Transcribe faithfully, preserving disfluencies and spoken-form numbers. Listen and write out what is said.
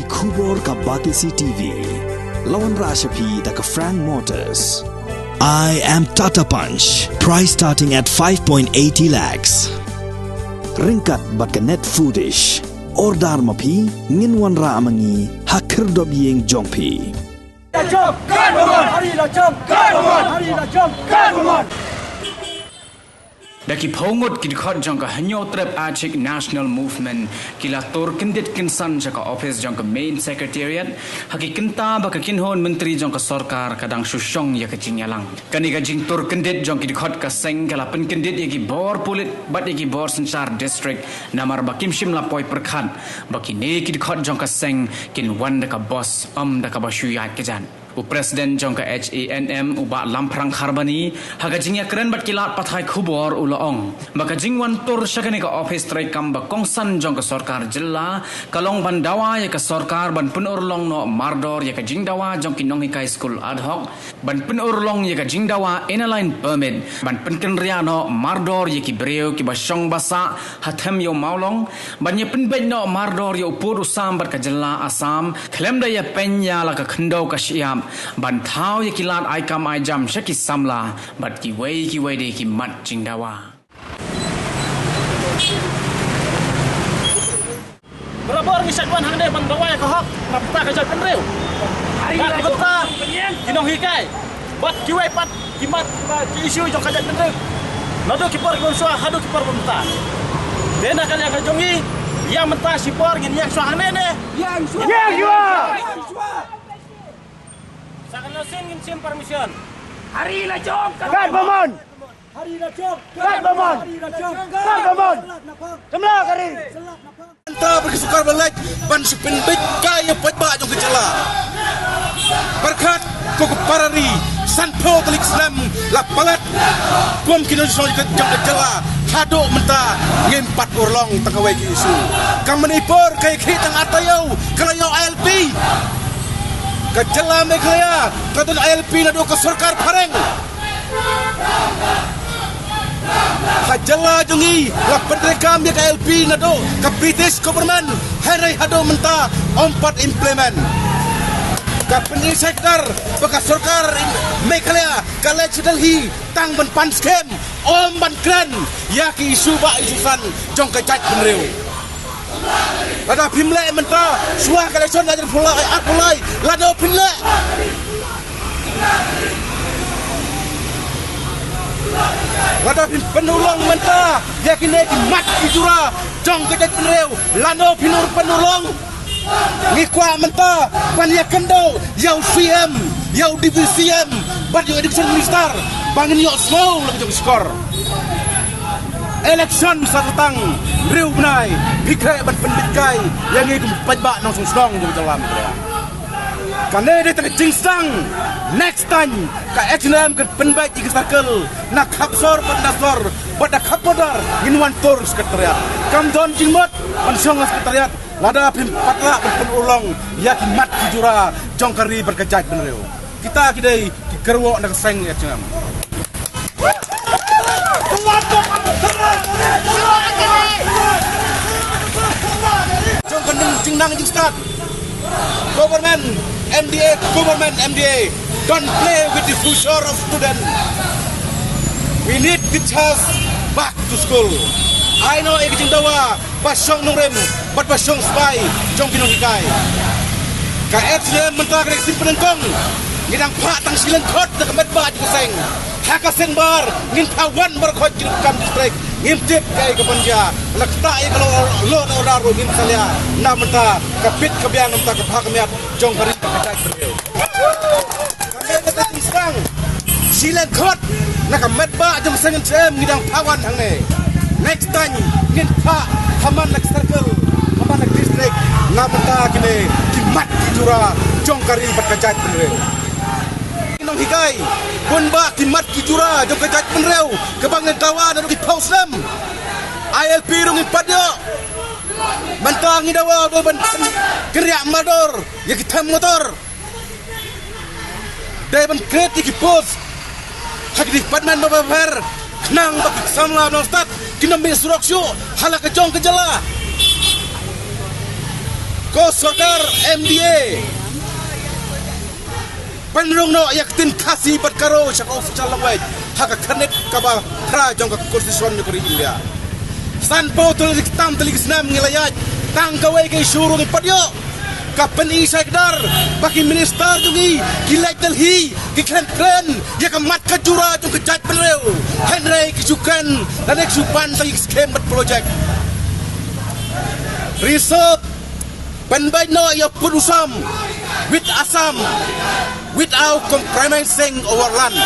Khubor ka Batesi T V. La wanrah sha phi da ka Frank Motors. I am Tata Punch. Price starting at five point eighty lakhs. Ryngkat bad ka Net Foodish. Order ma phi, ngin wanrah ma ngi ha khyrdop ïing jong phi. Da ki phew ngut ki dkhot jong ka Hynñiewtrep Achik National Movement ki la tur kyndit kynsan sha ka ophis jong ka Main Secretariat, ha ki kynta ba ka kynhun myntri jong ka sorkar ka dang shu shong ïa ka jingïalang. Kane ka jingtur kyndit jong ki dkhot ka seng ka la pynkyndit ïa ki bor pulit bad ïa ki bor synshar district, namar ba kim shym la poi pyrkhat ba kine ki dkhot jong ka seng kin wan da ka bos, ym da kaba shu ïaid kjat. U President jong ka H A N M, u Bah Lamphrang Kharbani, ha ka jingïakren bad ki lad pathai khubor u la ong ba ka jingwan tur sha kane ka ophis treikam ba kongsan jong ka sorkar jylla ka long ban dawa ïa ka sorkar ban pynurlong noh mardor ïa ka jingdawa jong ki nonghikai skul ad hoc, ban pynurlong ïa ka jingdawa Inner Line Permit, ban pynkynriah noh mardor ïa ki briew kiba shong ba sah ha them ïew mawlong, ban ïa pynbeit noh mardor ïa u pud u sam bad ka jylla Assam, khlem da ïa pynïaid ïa la ka khyndew ka shyiap, ban thaw ïa ki lad ai kam ai jam sha ki samla bad kiwei kiwei de ki mat jingdawa. Barabor ngi shait wan hangne ban dawa ïa ka hok na bynta ka jaitbynriew. Bad na bynta ki nonghikai bad kiwei pat ki mat, ki issue jong ka jaitbynriew. Naduh ki por ki ban shuwa haduh ki por ban mynta. Te na ka liang ka jong ngi, ïa mynta shipor ngin ïeng shuwa hangne ne. Ïeng shuwa. Ïeng shuwa. Sa kan lo sien ngin shim permission. Hari la jong ka. Kat ba mon. Hari la jong. Kat ba mon. Hari la jong. Kat ba mon. Samla ka ri. Mynta ba ki sorkar ba leit ban shu pynbeit kai ïa paidbah jong ka jylla. Pyrkhat ko, ko para ri, sanphew tylli ki snem la palat kum ki nongshong shnong jong ka jylla. Haduh mynta ngim pat urlong tang kawei ka issue. Ka Manipur ka ïakhih tang ar taïew ka la ïoh I L P. Ka jylla Meghalaya ka don I L P naduh ka sorkar phareng. Ha jylla jong ngi la pyntreikam ïa ka I L P naduh ka British government, hynrei haduh mynta ym pat implement. Ka pynïasoh ba ka sorkar Meghalaya ka leit sha Delhi tang ban pan skhem, ym ban kren ïa ki issue ba issue san jong ka jaitbynriew. Lada phim leh mynta, shuwa ka election ar hajar arphew lai, arphew lai, lada phim leh. Lada phim pynurlong mynta ïa kine ki mat ki jura jong ka jaitbynriew, lada phim pynurlong. Ngi kwah mynta ban ïakynduh ïa u C M, ïa u Deputy C M bad ïa u Education Minister ba ngin ïohsngew la ka jong skor. Election sa sdang hynriew bnai, phi khreh ban pynbeit kai ïa ngi kum paidbah nongshong shnong jong ka jylla Meghalaya. Kane dei tang ka jingsdang. Next time ka H A N M kan pynbeit ïa ki circle na Khapsor bad na Sor bad na Khapborder, ngin wan tur Secretariat. Kam don jingmut ban shong ha Secretariat lada phim pat lah ban pynurlong ïa ki mat ki jura jong ka ri bad ka jaitbynriew. Kita ki dei ki kyrwoh na ka seng H A N M. Jong ka jingnang jingstad, government M D A, government M D A, don't play with the future of student. We need the child back to school. Ai noh ïa ka jingdawa ba shong nongrim bad ba shong spy jong ki nonghikai. Ka H A N M mynta ka dei ka sien pdeng kong. Ngi dang phah tang shi lyngkhot na ka met ba jong ka seng. Ha ka seng bar ngin phah wan baroh ki kam district. Ngim tip kaei ka ban jia. La ktah ïa ka law, law and order ruh ngim salia. Na mynta ka bit ka biang, na mynta ka bha ka miat jong ka ri ka jaitbynriew. Ka dei ka dei sdang. Shi lyngkhot na ka met ba jong ka seng H A N M ngi dang phah wan hangne. Next time ngin phah ha man la ka circle, ha man la ka district. Na mynta kine ki mat ki jura jong ka ri bad ka jaitbynriew. Ki nonghikai, bun bah ki mat ki jura jong ka jaitbynriew kaba ngi dawa naduh ki phew snem. I L P ruh ngim pat ïoh. Mynta ngi dawa dei ban kynriah mardor ïa ki them motor. Dei ban create ïa ki post ha ki department bapher bapher, khnang ba ki samla nongstad kin ym mih surok shuh ha la ka jong ka jylla. Ko sorkar M D A, pynrung noh ïa ka ktien Khasi bad Garo sha ka official language ha ka khyrnit kaba phra jong ka Constitution jong ka ri India. Sanphew tylli ki tam tylli ki snem ngi la ïaid, tang kawei ka issue ruh ngim pat ïoh. Ka pyni shai kdar ba ki minister jong ngi ki leit Delhi, ki kren kren ïa ka mat ka jura jong ka jaitbynriew, hynrei ki shu kren lane ki shu ban sa ïa ki skim bad project. Ri Soh, pynbeit noh ïa u pud u sam with Assam without compromising our land.